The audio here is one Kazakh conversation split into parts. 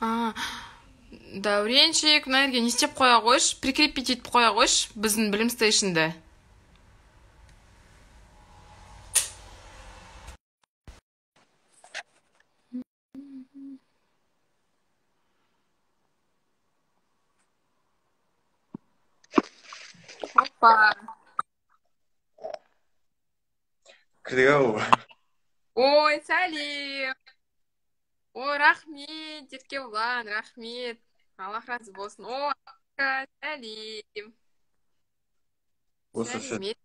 А, Дәуреншик, мына жерге не істеп қоя қойшы, прикрепить етіп қоя қойшы біздің Білім Стейшнді. Опа. Кірдік ау. Ой, сәлем. Ой, рахмет, Еркебұлан, рахмет. Аллах разы болсын. Ой, сәлем. Осы Сәлемет.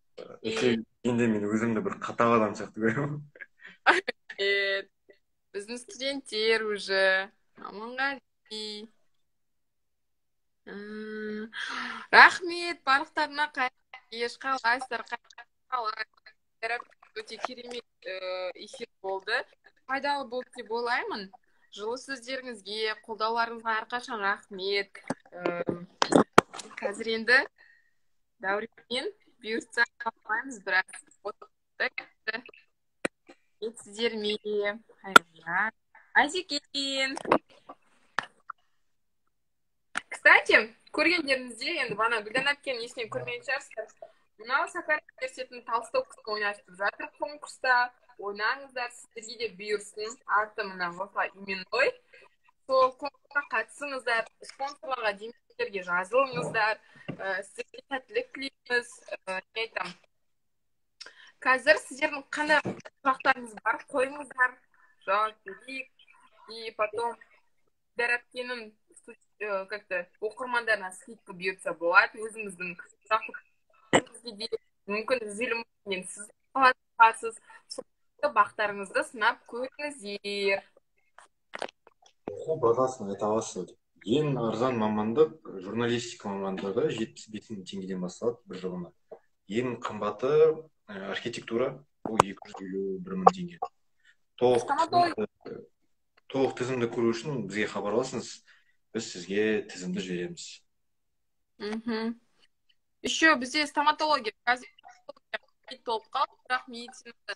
енді мен өзімді бір қатал адам сияқты көремін. Рахмет. Біздің студенттер уже. Аманғали. Рахмет барлықтарына, қайырлы кеш, қалайсыздар? Қалай? Өте керемет эфир болды. Пайдалы болды деп ойлаймын. Жылы сөздеріңізге, қолдауларыңызға әрқашан рахмет. Қазір енді Дәуренмен бұйыртса талқылаймыз біраз. Сіздер ме? Қайыржан. Азекен. Кстати, көргендеріңізде, енді бағана Гүлдана әпкенің есінен көрмеген шығарсыздар. Мынау Сакария университетінің толстовкасын ойнатып жатыр конкурста. Ойнаңыздар, сіздерге де бұйырсын. Аты мына осылай именной. Сол конкурсқа қатысыңыздар, спонсорларға, демеушілерге жазылыңыздар. Сіздерге сәттілік тілейміз. Не айтамын? Қазір сіздердің қандай сұрақтарыңыз бар, қойыңыздар, жауап берейік. И потом Гүлдара әпкенің как-то оқырмандарына скидка бұйыртса болады. Өзіңіздің сұрақ де мүмкін 150 мыңнан сіз аласыз. Сол бақтарыңызды сынап көріңіздер. Оқу бағасын айта аласыз ба? Ең арзан мамандық журналистика мамандығы 75 мың теңгеден басталады бір жылына. Ең қымбаты архитектура, ол 251 мың теңге. Толық тізімді көру үшін бізге хабарласыңыз, біз сізге тізімді жібереміз. Еще бізде стоматология қазір толып қалды, бірақ медицинада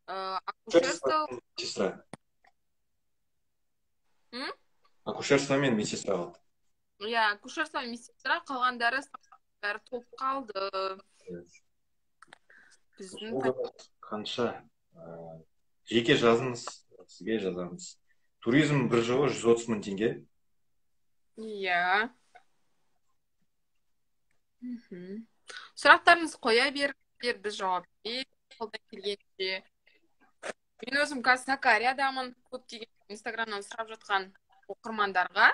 акушерство, медсестра. Акушерство мен медсестра қалды. Иә, акушерство мен медсестра, қалғандары бәрі толып қалды. Біздің қанша? Жеке жазыңыз, сізге жазамыз. Туризм бір жылы 130 мың теңге. Иә. Сұрақтарыңызды қоя беріңіздер, біз жауап береміз қолдан келгенше. Мен өзім қазір Сакариядамын. Көптеген Инстаграмнан сұрап жатқан оқырмандарға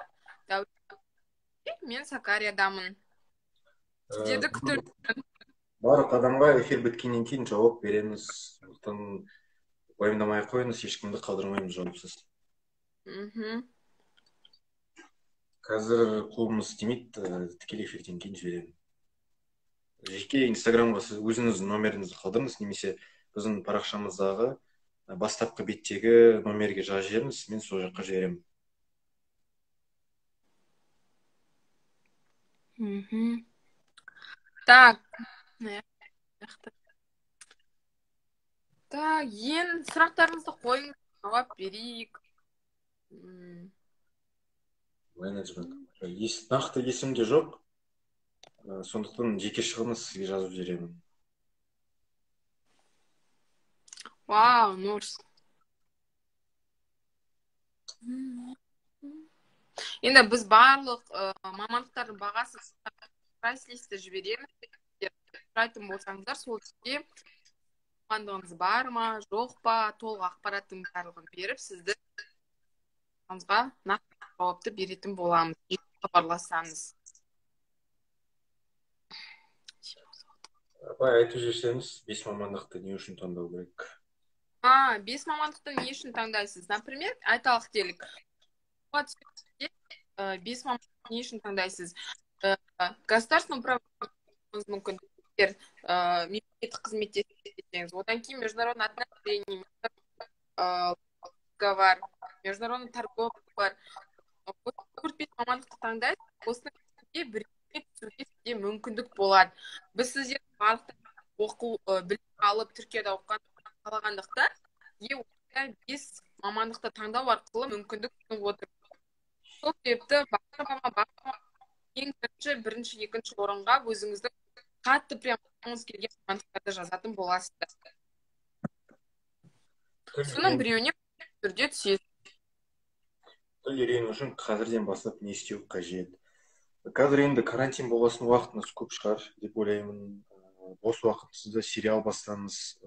мен Сакариядамын. Сіздерді күтемін. Барлық адамға эфир біткеннен кейін жауап береміз. Сондықтан уайымдамай қойыңыз, ешкімді қалдырмаймыз жауапсыз. Қазір қолымыз тимейді, тікелей эфирден кейін жіберемін. Жеке Инстаграмға сіз өзіңіздің номеріңізді қалдырыңыз, немесе біздің парақшамыздағы бастапқы беттегі номерге жазып жіберіңіз, мен сол жаққа жіберемін. Так. Так, ең сұрақтарыңызды қойыңыз, жауап берейік. Менеджмент. Нақты есімде жоқ. Сондықтан жеке шығыңыз, сізге жазып жіберемін. Вау, Нурс. Енді біз барлық мамандықтардың бағасын прайс-листті жібереміз. Сұрайтын болсаңыздар, сол жерде мамандығыңыз бар ма, жоқ па, толық ақпараттың барлығын беріп, сізді нақты жауапты беретін боламыз. Хабарласаңыз. Апай, айтып жіберсеңіз, 5 мамандықты не үшін таңдау керек? 5 мамандықты не үшін таңдайсыз? Например, айталық делік. 5 мамандықты не үшін таңдайсыз? Государственный управление мүмкін, мемлекеттік қызметте істесеңіз, одан кейін международный отношения бар, международный торговля бар. 4-5 мамандықты таңдайсыз, осының ішінде түсуге сізде мүмкіндік болады. Біз сіздер барлықтар оқу, білім алып Түркияда оқыған қалағандықтан, сізге 5 мамандықты таңдау арқылы мүмкіндік ұсынып отыр. Сол себепті бақша ең бірінші, екінші орынға өзіңіздің қатты прям оқығыңыз келген мамандықтарды жазатын боласыздар. Соның біреуіне түрде түсесіз. Тіл үйрену үшін қазірден бастап не істеу қажет? Қазір енді карантин болғасын уақытыңыз көп шығар деп ойлаймын. Бос уақытыңызда сериал бастаңыз,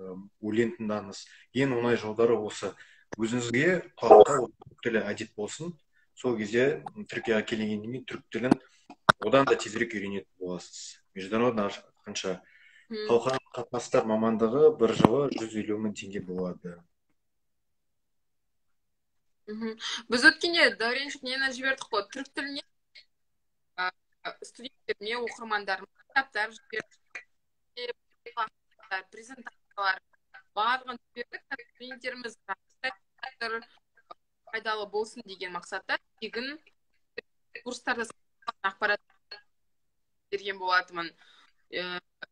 өлең тыңдаңыз. Ең оңай жолдары осы. Өзіңізге құлаққа түрік тілі әдет болсын. Сол кезде Түркияға келгеннен кейін түрік тілін одан да тезірек үйренетін боласыз. Международный қанша халықаралық қатынастар мамандығы бір жылы 150 мың теңге болады. Біз өткенде Дәуреншік нені жібердік қой, түрік тіліне студенттеріне, оқырмандарына кітаптар жібердік, презентациялар барлығын жібердік. Студенттеріміз пайдалы болсын деген мақсатта тегін курстарда ақпарат берген болатынмын.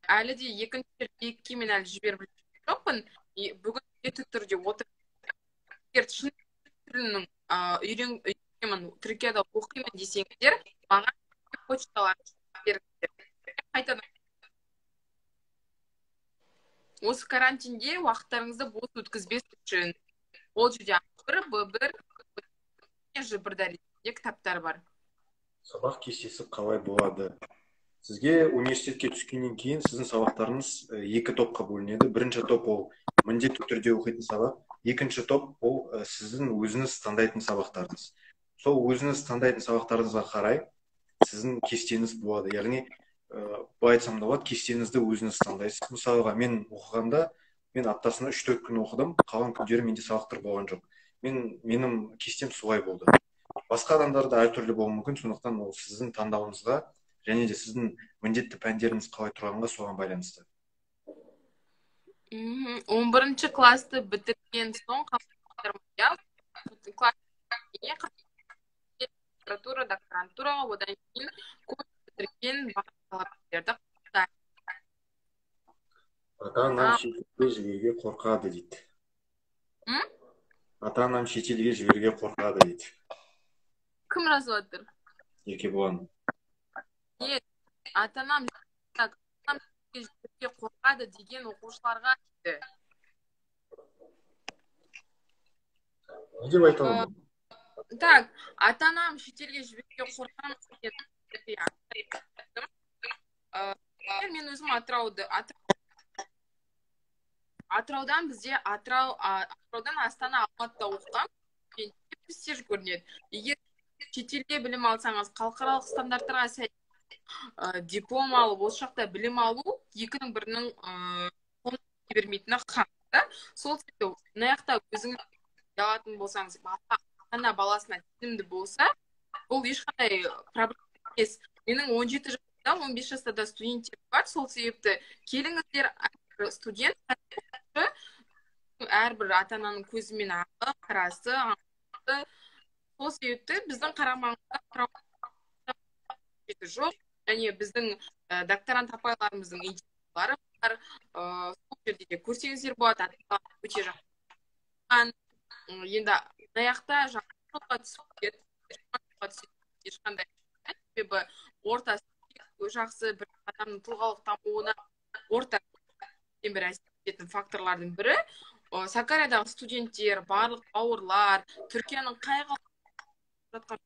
Әлі де екінші лекке мен әлі жіберіп жоқпын. Бүгін міндетті түрде отырып, егер шын тілінің үйренемін, Түркияда оқимын десеңіздер, маған почталар беріңіздер. Қайтадан осы карантинде уақыттарыңызды бос өткізбес үшін ол жерде А1, Б1, Ж1 дәрежесінде кітаптар бар. Сабақ кестесі қалай болады? Сізге университетке түскеннен кейін сіздің сабақтарыңыз екі топқа бөлінеді. Бірінші топ ол міндетті түрде оқитын сабақ, екінші топ ол сіздің өзіңіз таңдайтын сабақтарыңыз. Сол өзіңіз таңдайтын сабақтарыңызға қарай сіздің кестеңіз болады. Яғни, былай айтсам да болады, кестеңізді өзіңіз таңдайсыз. Мысалға, мен оқығанда, мен аптасына 3-4 күн оқыдым, қалған күндері менде сабақтар болған жоқ. Менің кестем солай болды. Басқа адамдарда әртүрлі болуы мүмкін, сондықтан ол сіздің таңдауыңызға және де сіздің міндетті пәндеріңіз қалай тұрғанға соған байланысты. 11 классты бітірген соң магистратура, докторантураға, одан кейін колледж бітірген барлық. Ата-анам шетелге жіберуге қорқады дейді. Ата-анам шетелге жіберуге қорқады дейді. Кім жазып отыр? Еркебұлан. Нет, ата-анам шетелге қорқады деген оқушыларға дейді. Не деп айта аламын? Так, ата-анам шетелге жіберуге қорқамын деген. Мен өзім Атыраудан бізде Атыраудан Астана, Алматыда оқыған престиж көрінеді. Егер шетелде білім алсаңыз, халықаралық стандарттарға сәйкес диплом алып, осы жақта білім алу екінің бірінің қолынан бермейтіні хақ. Сол себепті мына жақта өзіңіз алатын болсаңыз, ана баласына сенімді болса, бұл ешқандай проблема емес. Менің 17 жаста, 15 жаста да студенттер бар. Сол себепті келіңіздер, студент әрбір ата-ананың көзімен ағы, қарасы, сол себепті біздің қарамағымызда жоқ, және біздің докторант апайларымыздың идеялары бар. Сол жерде де көрсеңіздер болады, өте жақсы. Енді мына жақта жолға түсіп кетеді, ешқандай себебі ортасы жақсы, бір адамның тұлғалық дамуына орта бір әсер ететін факторлардың бірі. Сакариядағы студенттер, барлық бауырлар, Түркияның қай жатқан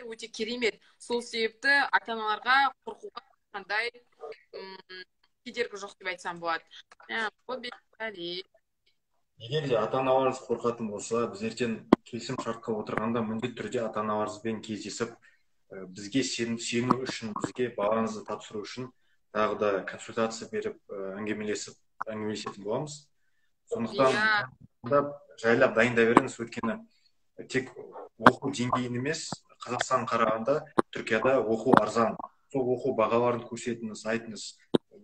өте керемет. Сол себепті ата-аналарға қорқуға қандай кедергі жоқ деп айтсам болады. Егер де ата-аналарыңыз қорқатын болса, біз ертең келісім шартқа отырғанда міндетті түрде ата-аналарыңызбен кездесіп, бізге сену үшін, бізге балаңызды тапсыру үшін тағы да консультация беріп, әңгімелесетін боламыз. Сондықтан жайлап дайындай беріңіз, өйткені тек оқу деңгейін емес, Қазақстан қарағанда Түркияда оқу арзан. Сол оқу бағаларын көрсетіңіз, айтыңыз.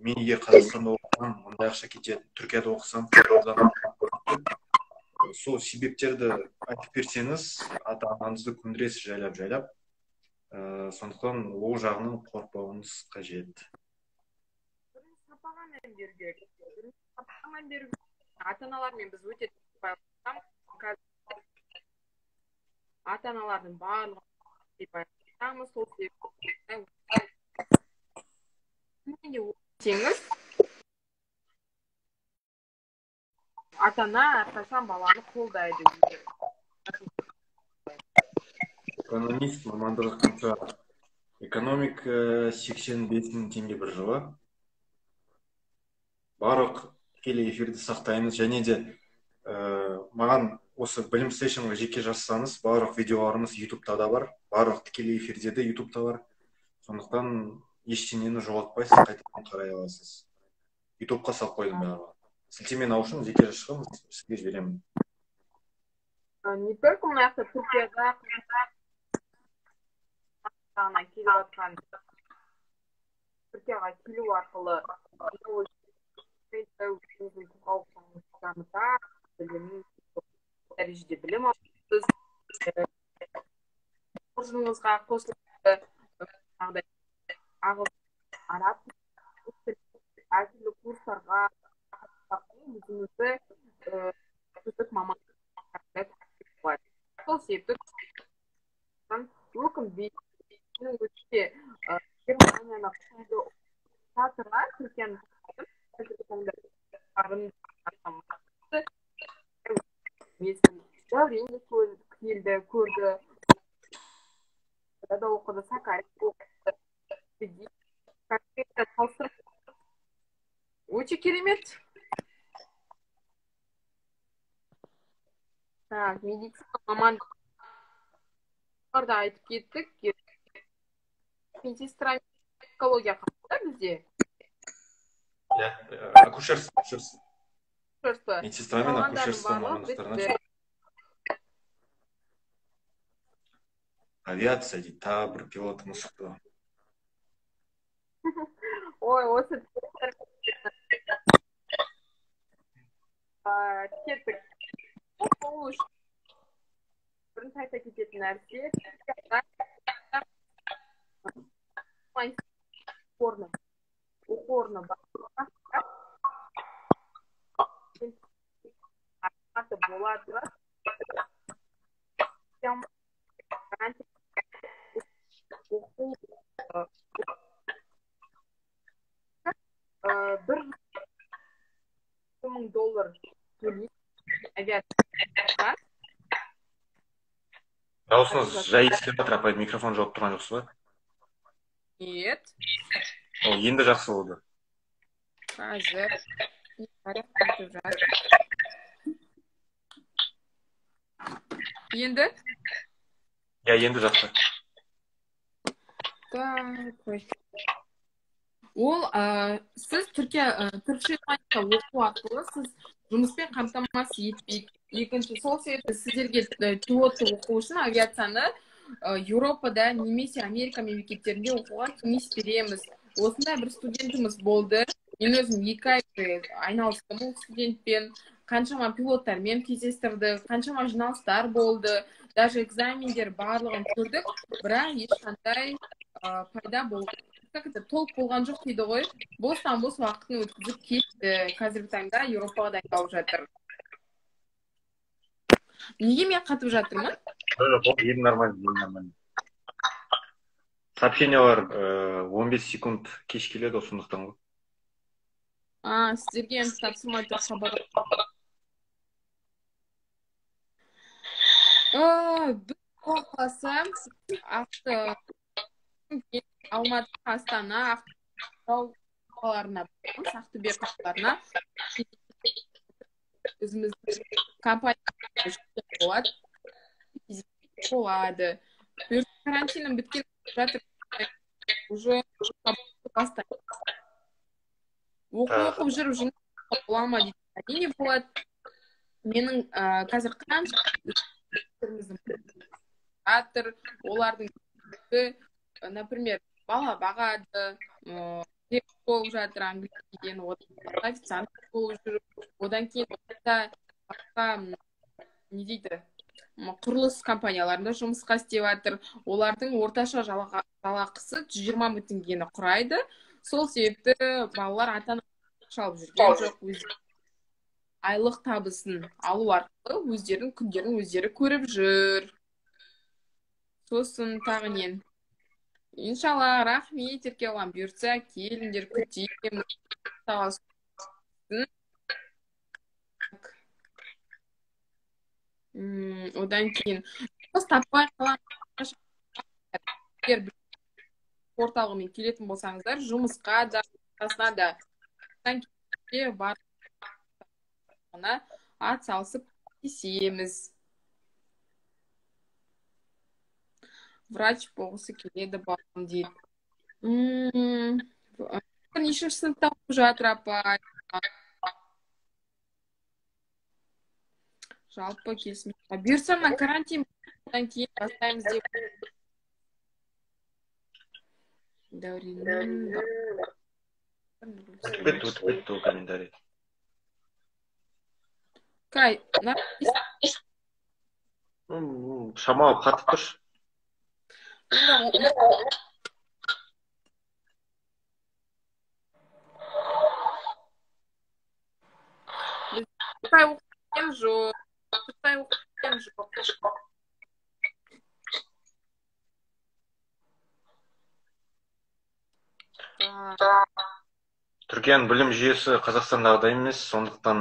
Мен егер Қазақстанда оқысам, мындай ақша кетеді, Түркияда оқысам, арзан. Сол себептерді айтып берсеңіз, ата-анаңызды көндіресіз жайлап-жайлап. Сондықтан ол жағынан қорықпауыңыз қажет. Бірінші сапаға мән беру керек. Бірінші сапаға мән беру керек. Ата-аналармен біз өте байланыстамыз. Ата-аналардың барлығын байланыстамыз. Сол себепті ата-ана әрқашан баланы қолдайды. Экономист мамандығы қанша? Экономик 85 мың теңге бір жылы. Барлық тікелей эфирді сақтаймыз. Және де маған осы Білім Стейшнға жеке жазсаңыз, барлық видеоларымыз YouTube-та да бар, барлық тікелей эфирде де YouTube-та бар. Сондықтан ештеңені жоғалтпайсыз, қайтадан қарай аласыз. YouTube-қа салып қойдым барлығын. Сілтемені алу үшін жеке жазсаңыз, сізге жіберемін. Не только мына жақта Түркияда келіп жатқан, Түркияға келу арқылы өзіңіздің дамыта, білімін дәрежеде білім аласыз, қоржыныңызға қосылады, ағылшын, араб әртүрлі курстарға өзіңізді үздік маман. Сол себепті өкінбей, өте Германияны, Қытайды тұра Түркияны қазіргі таңда Дәурен де келді, көрді, да оқыды, Сакария оқыды. Өте керемет. Так, медицина мамандықтарды айтып кеттік. Медсестра, психология қалды бізде. Иә, акушерство. Медсестра мен акушерство мамандықтарына. Авиация дейді, тағы бір пилотымыз шықты. Ой, осы кеттік. Бірінші айта кететін нәрсе, оқу орны бар. Болады. Оқу $1,000 төлейді авиацияға. Дауысыңыз жай естіліп жатыр, апай, микрофон жауып тұрған жоқсыз ба? Нет. О, енді жақсы болды. Қазір. Енді? Иә, енді жақсы. Так, ой. Ол сіз Түркия түркше оқу арқылы сіз жұмыспен қамтамасыз етпейді. Екінші, сол себепті сіздерге пилотты оқу үшін авиацияны Еуропада немесе Америка мемлекеттерінде оқуға кеңес береміз. Осындай бір студентіміз болды. Мен өзім 2 ай айналыстым ол студентпен. Қаншама пилоттармен кездестірдік, қаншама жиналыстар болды, даже экзамендер барлығын көрдік, бірақ ешқандай пайда болған, как это, толық болған жоқ дейді ғой. Бостан бос уақытын өткізіп кетті. Қазіргі таңда Еуропаға дайындалып жатыр. Неге мен қатып жатырмын? Жоқ, енді нормально, енді нормально. Сообщениялар 15 секунд кеш келеді, сондықтан ғой. Сіздерге енді тапсырма деп хабар. Біз қаласа Алматы, Астана, Ақтау қалаларына барамыз, Ақтөбе қалаларына. Өзіміздің компания болады. Болады. Карантинім біткен жатыр, уже бастаймыз. Оқу оқып жүріп жұмыс бола ма дейді. Әрине болады. Менің қазір қанша жатыр, олардың, например, бала бағады, болып жатыр английскийден, официант болып жүріп, одан кейін басқа не дейді, Құрылыс компанияларында жұмысқа істеп жатыр. Олардың орташа жалақысы 120 мың теңгені құрайды. Сол себепті балалар ата-ана ақша алып жүрген жоқ, өз айлық табысын алу арқылы өздерінің күндерін өздері көріп жүр. Сосын тағы не? Иншалла, рахмет, Еркебұлан, бұйыртса келіңдер, күтемін. Одан кейін жұмыс таппай қалған орталығымен келетін болсаңыздар, жұмысқа да, басына да барлығына ат салысып кесеміз. Врач болғысы келеді балам дейді. Нешінші сыныпта оқып жатыр апай? Жалпы келісім. Бұйырса мына карантиннан кейін бастаймыз деп. Дәуреннің Өтіп кетті ол комментарий. Кай, шамалып қатып тұршы. Қытай оқыған жоқ. Қытай оқыған жоқ. Түркияның білім жүйесі Қазақстандағыдай емес, сондықтан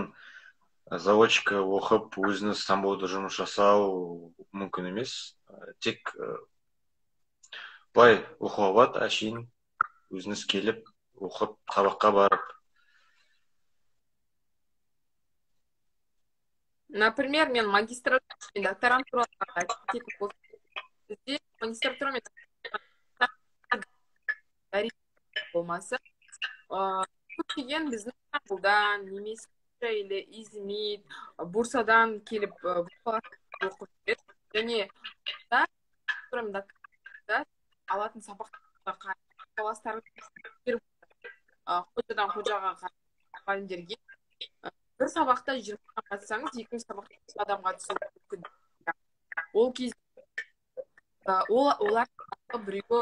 заочка оқып, өзіңіз Стамбулда жұмыс жасау мүмкін емес. Тек былай оқуға болады, әшейін өзіңіз келіп, оқып, сабаққа барып. Например, мен магистратура мен докторантураға айтып кететін болсам, бізде магистратура мен болмаса, көптеген біздің Стамбулдан немесе или Измит, Бурсадан келіп оқып жүреді. Және алатын сабақтарға қожадан қожаға мұғалімдерге бір сабақта 20 қатысаңыз, екінші сабақта адамға түсуі мүмкін. Ол кезде олар біреуі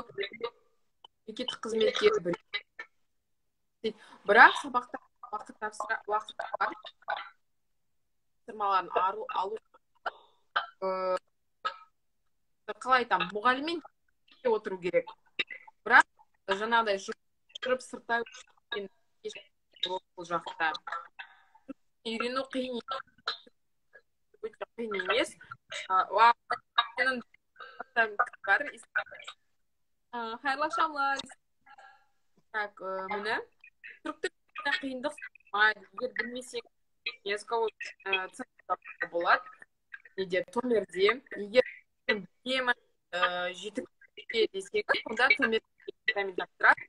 мемлекеттік қызметкер, бірақ сабақта уақыт тапсыра, уақыт бар. Тапсырмаларын алу, қалай айтамын, мұғаліммен отыру керек. Бірақ жаңағыдай жүріп сыртта ол жақта үйрену қиын, өте қиын емес. Қайырлы ақшамлар. Так, міне түрік тілінде қиындық болмайды. Егер білмесең, языковой центр болады. Неде, Томерде. Егер білемін, жетік десеңіз, онда Томерде экзамен тапсырады.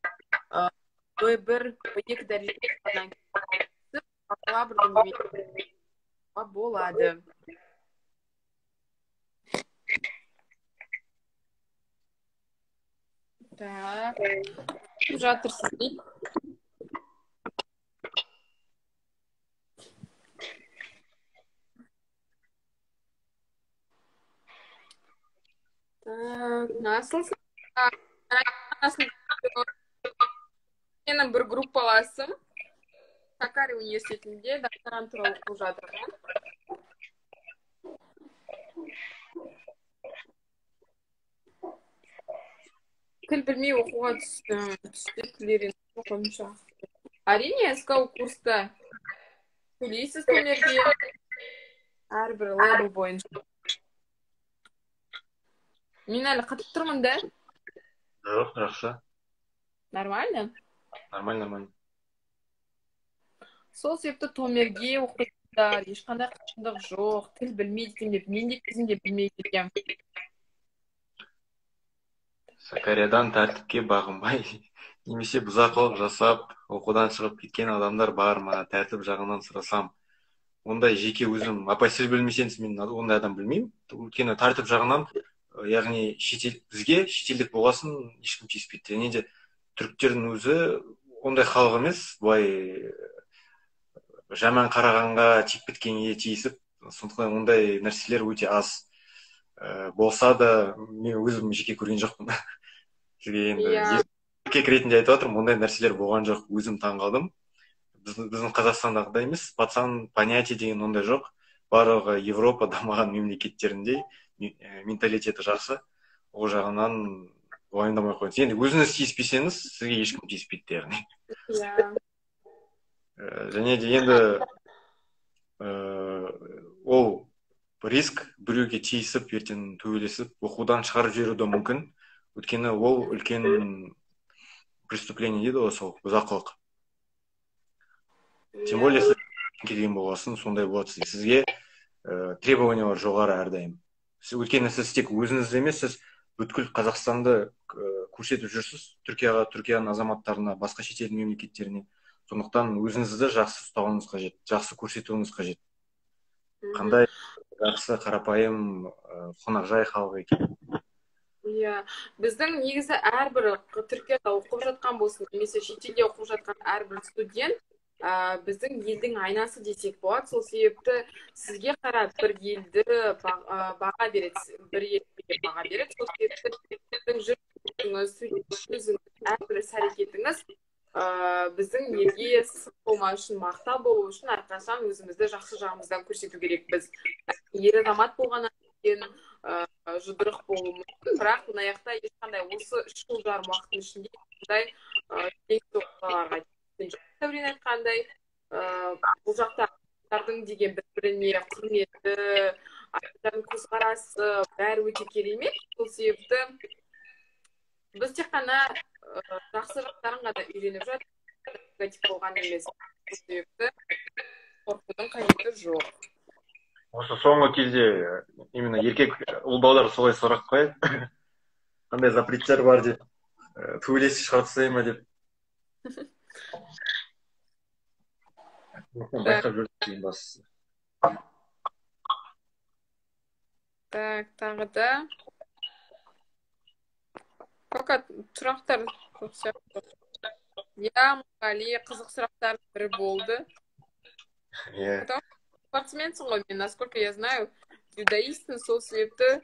B1, B2 дәрежесінен бакалаврдың болады. Так, жатырсыз дейді. Так, насылсың? Менің бір группаласым Сакария университетінде докторантура оқып жатырған. Тіл білмей оқуға түстім. Түсті тіл үйрену қойымша. Әрине, СКУ курста төлейсіз Томерге әрбір левел бойынша. Мен әлі қатып тұрмын да? Жоқ, жақсы. Нормально? Нормально, нормально. Сол себепті Томерге оқитындар, ешқандай қиындық жоқ, тіл білмейді екен деп, мен де кезінде білмей келгенмін. Сакариядан тәртіпке бағынбай, немесе бұзақылық жасап, оқудан шығып кеткен адамдар бар ма? Тәртіп жағынан сұрасам. Ондай жеке өзім, апай, сіз білмесеңіз, мен ондай адам білмеймін. Өйткені тәртіп жағынан, яғни бізге шетелдік болғасын ешкім тиіспейді. Және де түріктердің өзі ондай халық емес, былай жаман қарағанға, тиіп біткенге тиісіп, сондықтан ондай нәрселер өте аз. Болса да мен өзім жеке көрген жоқпын. Сізге енді еркек ретінде айтып жатырмын, ондай нәрселер болған жоқ, өзім таңғалдым. Біздің Қазақстандағыдай емес, пацан понятие деген ондай жоқ. Барлығы Европа дамыған мемлекеттерінде менталитеті жақсы. Ол жағынан уайымдамай қойыңыз. Енді өзіңіз тиіспесеңіз, сізге ешкім тиіспейді, яғни. Иә. Және де енді ол риск біреуге тиісіп, ертең төбелесіп, оқудан шығарып жіберуі де мүмкін. Өйткені ол үлкен преступление дейді ғой, сол бұзақылық. Тем более сіз келген болғасын, сондай болады сізге. Сізге требованиялар жоғары әрдайым. Өйткені сіз тек өзіңіз емес, сіз бүткіл Қазақстанды көрсетіп жүрсіз Түркияға, Түркияның азаматтарына, басқа шетелдің мемлекеттеріне. Сондықтан өзіңізді жақсы ұстауыңыз қажет, жақсы көрсетуіңіз қажет. Қандай жақсы, қарапайым, қонақжай халық екен. Иә, біздің негізі әрбір Түркияда оқып жатқан болсын, немесе шетелде оқып жатқан әрбір студент біздің елдің айнасы десек болады. Сол себепті сізге қарап бір елді баға береді, бір елге баға береді. Сол себепті сіздің жүрісіңіз, сөзіңіз, әрбір іс әрекетіңіз біздің елге сын болмау үшін, мақта болу үшін әрқашан өзімізді жақсы жағымыздан көрсету керекпіз. Ер азамат болғаннан кейін жұдырық болуы мүмкін, бірақ мына жақта ешқандай осы 3 жыл жарым уақыттың ішінде ешқандай оқиғаларға Дәурен айтқандай, бұл жақта адамдардың деген бір-біріне құрметі, адамдардың көзқарасы бәрі өте керемет. Сол себепті біз тек қана жақсы жақтарын ғана үйреніп жатырмыз, негатив болған емес. Сол себепті қорқудың қажеті жоқ. Осы соңғы кезде именно еркек ұл балалар солай сұрақ қояды. Қандай запреттер бар деп, төбелесіп шығарып тастай ма деп. Байқап жүрдік ең бастысы. Так, тағы да. Пока сұрақтар жоқ сияқты. Иә, Мұқали, қызық сұрақтардың бірі болды. Иә. Потому что спортсменсің ғой, мен, насколько я знаю, дзюдоистсің, сол себепті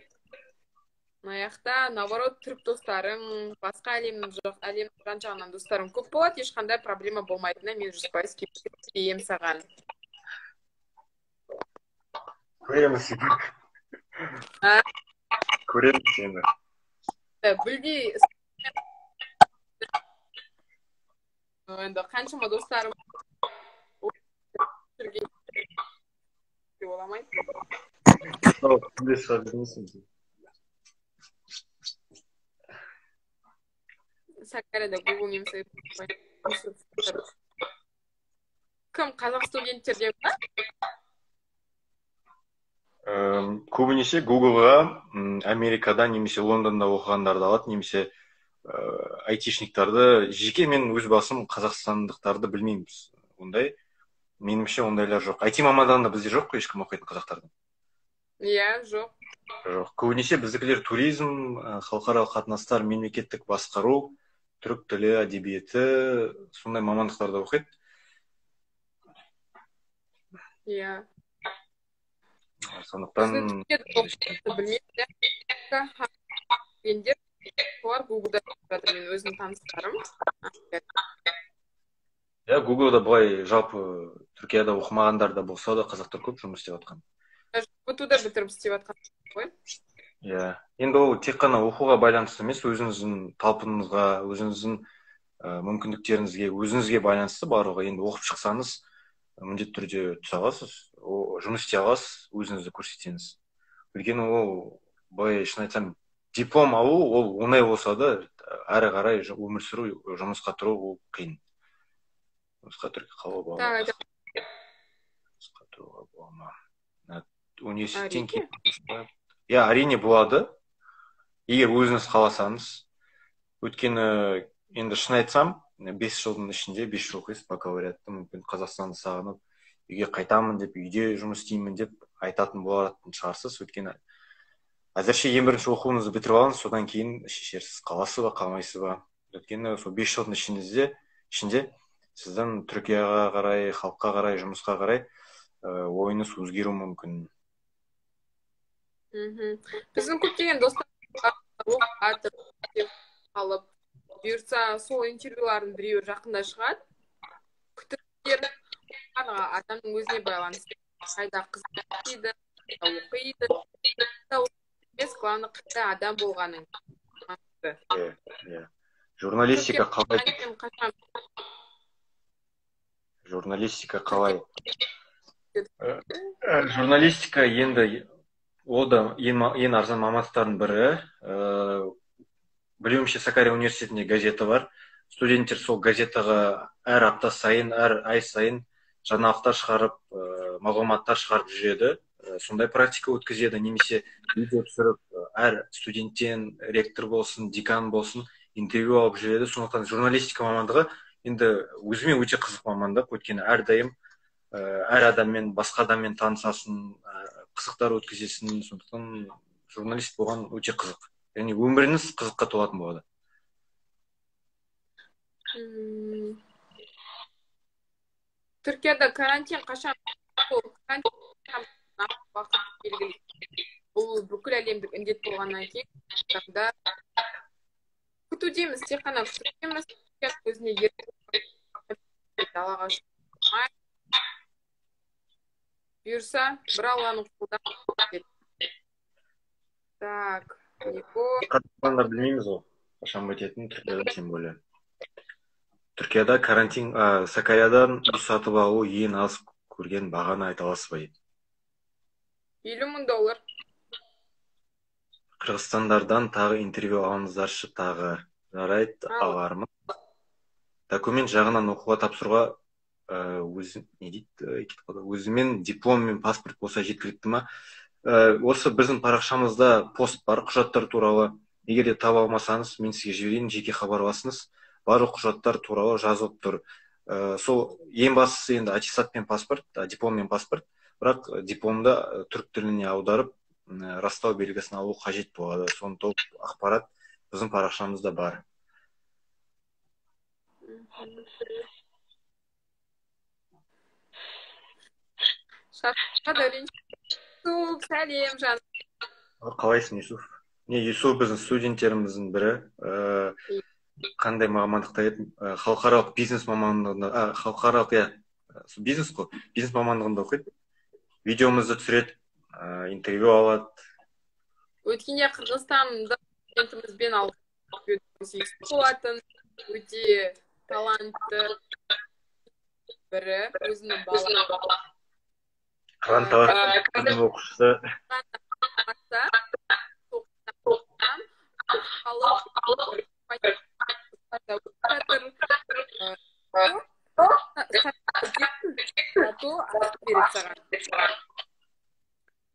мына жақта, наоборот, түрік достарың, басқа әлемнің жоқ, әлемнің жан жағынан достарың көп болады, ешқандай проблема болмайтынына мен 100% кепілдік саған. Көреміз. А? Көреміз енді. Білдей, енді қаншама достарым жүрген деп ойламаймын. Сол, күнде шыға бермейсің. Сакаряда Google немесе кім қазақ студенттерде ма? Көбінесе Google'ға Америкада немесе Лондонда оқығандарды алады, немесе айтишниктарды. Жеке мен өз басым қазақстандықтарды білмеймін. Ондай, меніңше ондайлар жоқ. IT мамандығында бізде жоқ қой ешкім оқитын қазақтардан. Иә, жоқ. Жоқ. Көбінесе біздікілер туризм, халықаралық қатынастар, мемлекеттік басқару, түрік тілі, әдебиеті, сондай мамандықтарда оқиды. Иә. Сондықтан білмеймін. Олар Google'да жатыр, мен өзім таныстарым. Иә, Google'да былай жалпы Түркияда оқымағандар да болса да қазақтар көп жұмыс істеп жатқан. БТУ-да бітіріп істеп жатқан ғой. Иә. Енді ол тек қана оқуға байланысты емес, өзіңіздің талпыныңызға, өзіңіздің мүмкіндіктеріңізге, өзіңізге байланысты барлығы. Енді оқып шықсаңыз, міндетті түрде түсе аласыз, жұмыс істей аласыз, өзіңізді көрсетсеңіз. Өйткені ол, былай шын айтсам, диплом алу ол оңай болса да, әрі қарай өмір сүру, жұмысқа тұру ол қиын. Жұмысқа тұру қалуға болады. Жұмысқа тұруға бола ма? Университеттен кейін. Иә, әрине болады. Егер өзіңіз қаласаңыз. Өйткені енді шын айтсам, 5 жылдың ішінде 5 жыл оқисыз бакалавриатты, мүмкін Қазақстанды сағынып, үйге қайтамын деп, үйде жұмыс істеймін деп айтатын болатын шығарсыз. Өйткені әзірше ең бірінші оқуыңызды бітіріп алыңыз, содан кейін шешерсіз, қаласыз ба, қалмайсыз ба. Өйткені сол 5 жылдың ішінде сіздің Түркияға қарай, халыққа қарай, жұмысқа қарай ойыңыз өзгеруі мүмкін. Біздің көптеген достар оқып алып, бұйыртса сол интервьюлардың біреуі жақында шығады. Күтіңіздер, адамның өзіне байланысты. Қайда қызмет етеді, оқиды, емес, главное қандай адам болғаның. Иә. Журналистика қалай? Журналистика қалай? Журналистика енді ол да ең арзан мамандықтардың бірі. Білуімше, Сакария университетінде газета бар. Студенттер сол газетаға әр апта сайын, әр ай сайын жаңалықтар шығарып, мағлұматтар шығарып жүреді. Сондай практика өткізеді, немесе видео түсіріп, әр студенттен, ректор болсын, декан болсын, интервью алып жүреді. Сондықтан журналистика мамандығы енді өзіме өте қызық мамандық, өйткені әрдайым әр адаммен, басқа адаммен танысасың, қызықтар өткізесің. Сондықтан журналист болған өте қызық. Яғни өміріңіз қызыққа толатын болады. Түркияда карантин қашан? Уақыт белгілі. Бұл бүкіл әлемдік індет болғаннан кейін күтудеміз, тек қана күтудеміз. Өзіне далаға шықпай, бұйырса, бір Алланың қолында. Так, Қазақстанда білмейміз ғой, қашан бітетінін, Түркияда тем более. Түркияда карантин, Сакариядан үй сатып алу ең аз көрген бағаны айта аласыз ба дейді? 50 000 доллар. Қырғызстандардан тағы интервью алыңыздаршы тағы. Жарайды, алармын. Документ жағынан оқуға тапсыруға өзі не дейді, кетіп қалды. Өзімен диплом мен паспорт болса жеткілікті ма? Осы біздің парақшамызда пост бар құжаттар туралы. Егер де таба алмасаңыз, мен сізге жіберейін, жеке хабарласыңыз. Барлық құжаттар туралы жазылып тұр. Сол ең бастысы енді аттестат пен паспорт, диплом мен паспорт. Бірақ дипломды түрік тіліне аударып, растау белгісін алу қажет болады. Соны толық ақпарат біздің парақшамызда бар. Сәлем, жан. Қалайсың, Юсуф? Не, Юсуф біздің студенттеріміздің бірі. Қандай мамандықта еді? Халықаралық бизнес мамандығында, халықаралық, иә, бизнес қой, бизнес мамандығында оқиды. Видеомызды түсіреді, интервью алады. Өткенде Қырғызстанда студентімізбен алып болатын, өте талантты бірі, өзінің бала. Қыран таланттың оқушысы.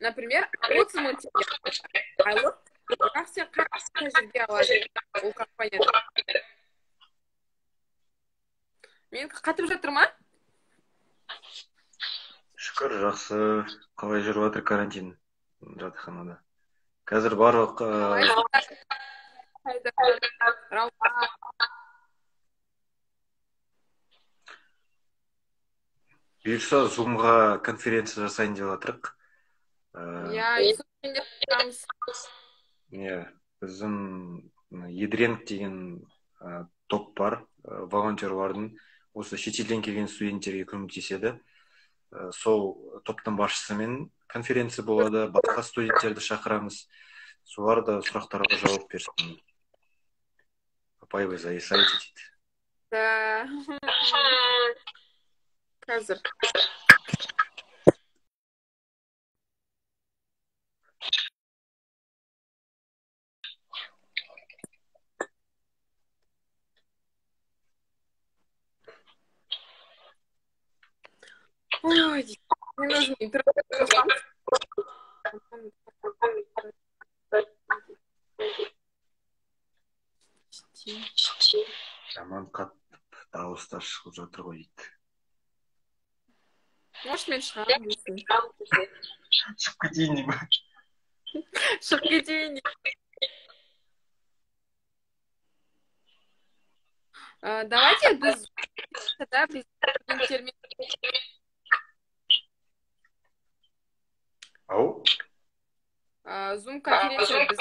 Например, 30 000 теңге айлық, бірақ сен қанша тәжірибе аласың ол компанияда? Мен қатып жатыр ма? Шүкір, жақсы. Қалай жүріп жатыр карантин жатақханада? Қазір барлық бұйырса Zoom-ға конференция жасайын деп жатырық. Иә, біздің Едренг деген топ бар, волонтерлардың, осы шетелден келген студенттерге көмектеседі. Сол топтың басшысымен конференция болады, басқа студенттерді шақырамыз. Солар да сұрақтарға жауап берсін. Апай, вы зависаете дейді. Да. Қазір. Ой, мен өзім интернет қосамын. Жаман қатты дауыстар шығып жатыр ғой дейді. Может, мен шығамын дейсің. Шығып кетейін деймін. Шығып кетейін деймін. Давайте біз студенттермен Ау? Zoom конференция біз.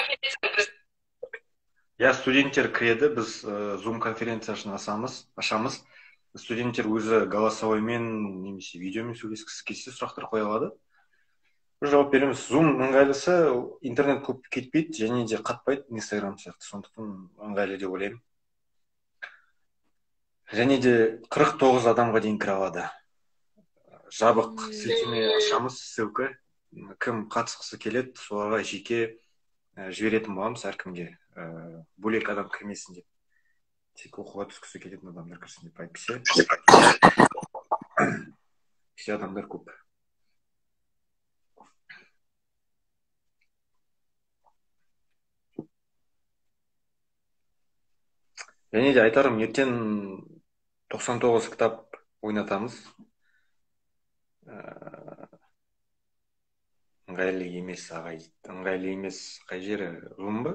Иә, студенттер кіреді, біз Zoom конференциясын ашамыз. Студенттер өзі голосовоймен немесе видеомен сөйлескісі келсе, сұрақтар қоя алады. Біз жауап береміз. Zoom ыңғайлысы, интернет көп кетпейді және де қатпайды Instagram сияқты, сондықтан ыңғайлы деп ойлаймын. Және де 49 адамға дейін кіре алады. Жабық сілтеме ашамыз, ссылка. Кім қатысқысы келеді, соларға жеке жіберетін боламыз әркімге. Бөлек адам кірмесін деп. Тек оқуға түскісі келетін адамдар кірсін деп, әйтпесе кеше адамдар көп. Және де айтарым, ертең 99 кітап ойнатамыз. Ыңғайлы емес, ағай. Ыңғайлы емес қай жері? Zoom ба?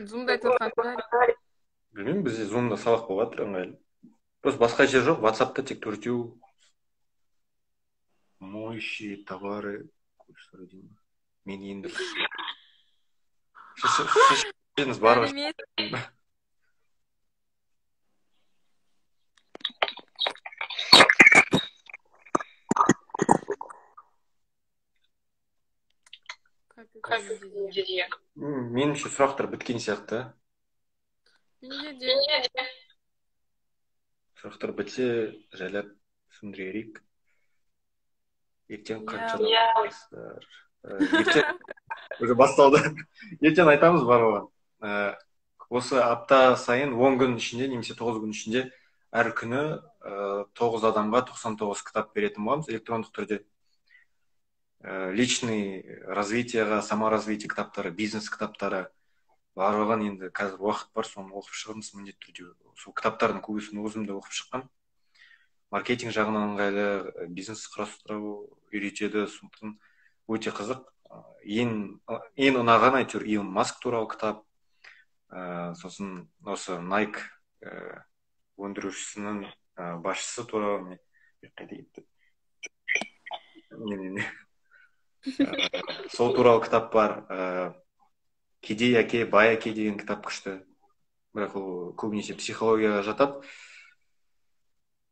Zoom-да айтып жатқан. Білмеймін, бізде Zoom-да сабақ болып жатыр, ыңғайлы. Просто басқа жер жоқ, WhatsApp-та тек төртеу. Моющие товары, мен енді шешеңіз бар. Меніңше сұрақтар біткен сияқты. Менде де. Сұрақтар бітсе, жайлап түсіндірейік. Ертең қанша? Ертең уже басталды. Ертең айтамыз барлығын. Осы апта сайын 10 күн ішінде немесе 9 күн ішінде әр күні 9 адамға 99 кітап беретін боламыз электрондық түрде. Личный развитиеға, саморазвитие кітаптары, бизнес кітаптары барлығын енді қазір уақыт бар, соны оқып шығыңыз міндетті түрде. Сол кітаптардың көбісін өзім де оқып шыққам. Маркетинг жағынан ыңғайлы, бизнес құрастыру үйретеді, сондықтан өте қызық. Ең ұнаған әйтеуір Илон Маск туралы кітап, сосын осы Nike өндірушісінің басшысы туралы қайда кетті? Не. Сол туралы кітап бар. Кедей әке, бай әке деген кітап күшті. Бірақ ол көбінесе психологияға жатады.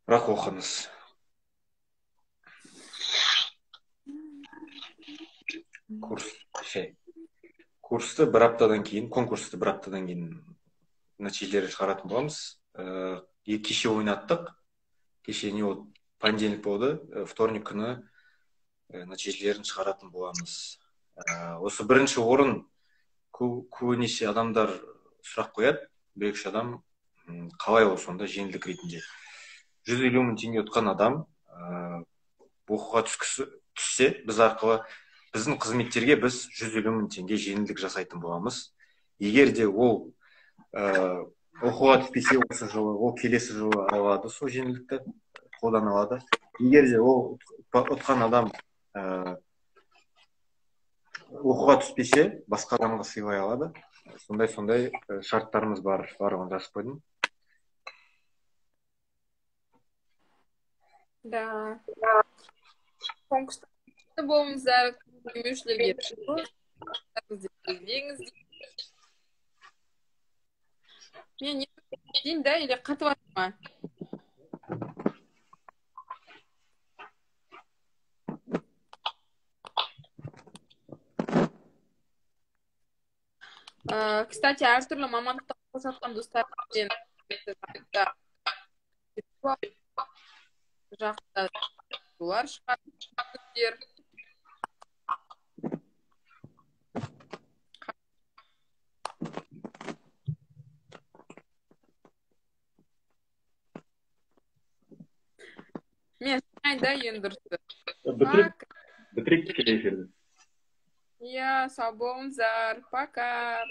Бірақ оқыңыз. Курс ше. Курсты бір аптадан кейін, конкурсты бір аптадан кейін нәтижелері шығаратын боламыз. Кеше ойнаттық. Кеше не болды? Понедельник болды. Вторник күні нәтижелерін шығаратын боламыз. Осы бірінші орын көбінесе адамдар сұрақ қояды. Бір екі адам қалай ол сонда жеңілдік ретінде. 150 мың теңге ұтқан адам оқуға түссе, біз арқылы біздің қызметтерге біз 150 мың теңге жеңілдік жасайтын боламыз. Егер де ол оқуға түспесе осы жылы, ол келесі жылы алады сол жеңілдікті, қолдана алады. Егер де ол ұтқан адам оқуға түспесе, басқа адамға сыйлай алады. Сондай-сондай шарттарымыз бар, барлығын жазып қойдым. Да. Конкурста болыңыздар, демеушілерге. Мен не дейін да, или қатып жатыр ма? Кстати, әртүрлі мамандықта оқып жатқан достарымызбен жақта олар шығады. Мен шығайын да ең дұрысы. Бітірейік тікелей эфирді. Иә, сау болыңыздар. Пока.